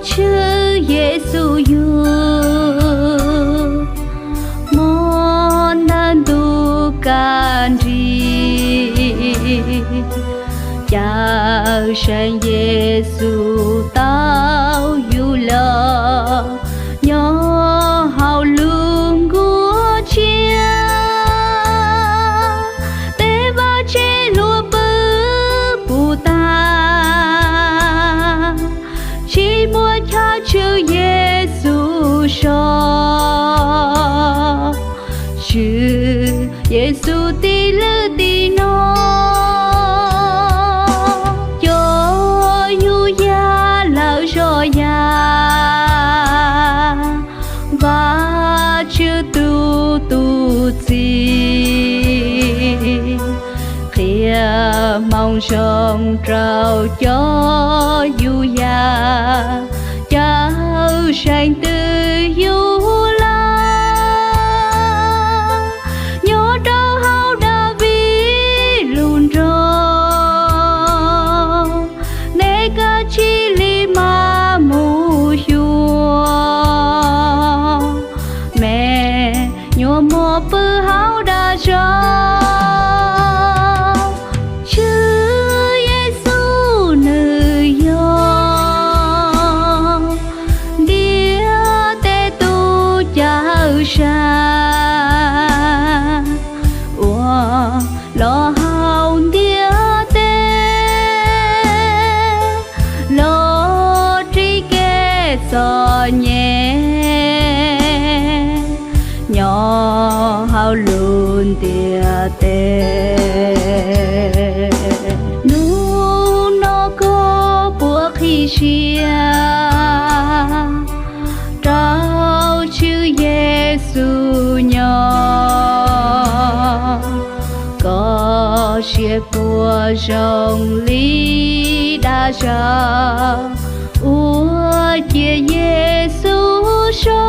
Tshwj Yexus yug, mob ntawm ntuj kaj nrig, Cawmseej Yexus tau yug los nyob hauv lub nkuaj tshiab. Tej vaj tse hluas pw puv tag, tsis muaj chaw tshwj Yexus so. Tshwj Yexus tim lwm tim no, cov yug yag lawm zoj yam, Vajtswv tus tub txib qhia hmoov zoo rau cov yug yam, Cawmseej twg yug lawm nyob rau hauv Daviv lub nroog, nej kav tsij li mas mus xyuas, me nyuam mos pw hauv dag zog. Tshwj Yexus nws yog ntiaj teb tus Cawmseej uas los hauv ntiaj teb los ris kev txom nyem nyob hauv lub ntiaj teb. Hnub no koj puas qhib siab rau Tshwj Yexus nyob? Koj siab puas zoo li dag zog uas cia Yexus so?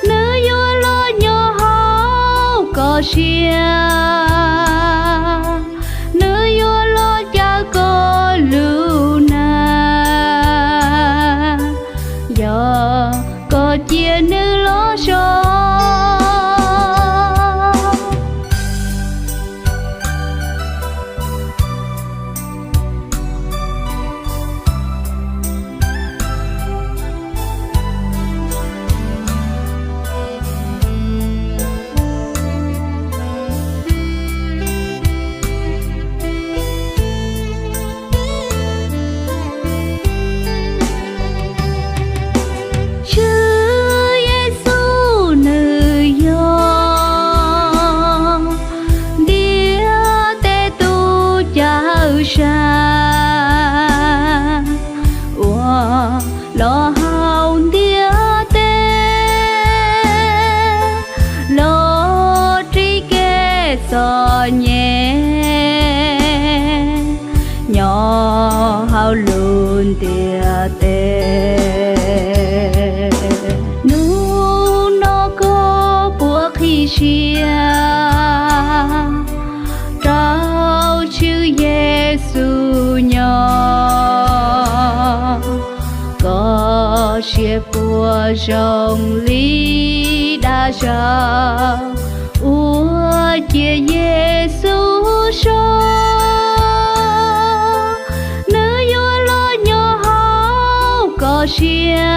Nws yuav los nyob hauv koj siab, nws yuav los cawm koj lub neej, yog koj cia nws los so. Tshwj Yexus nws yog ntiaj teb tus Cawmseej uas los hauv ntiaj teb los ris kev txom nyem nyob hauv lub ntiaj teb. Hnub no koj puas qhib siab rau Tshwj Yexus nyob? Koj siab puas zoo li dag zog uas cia Yexus so? Nws yuav los nyob hauv koj siab,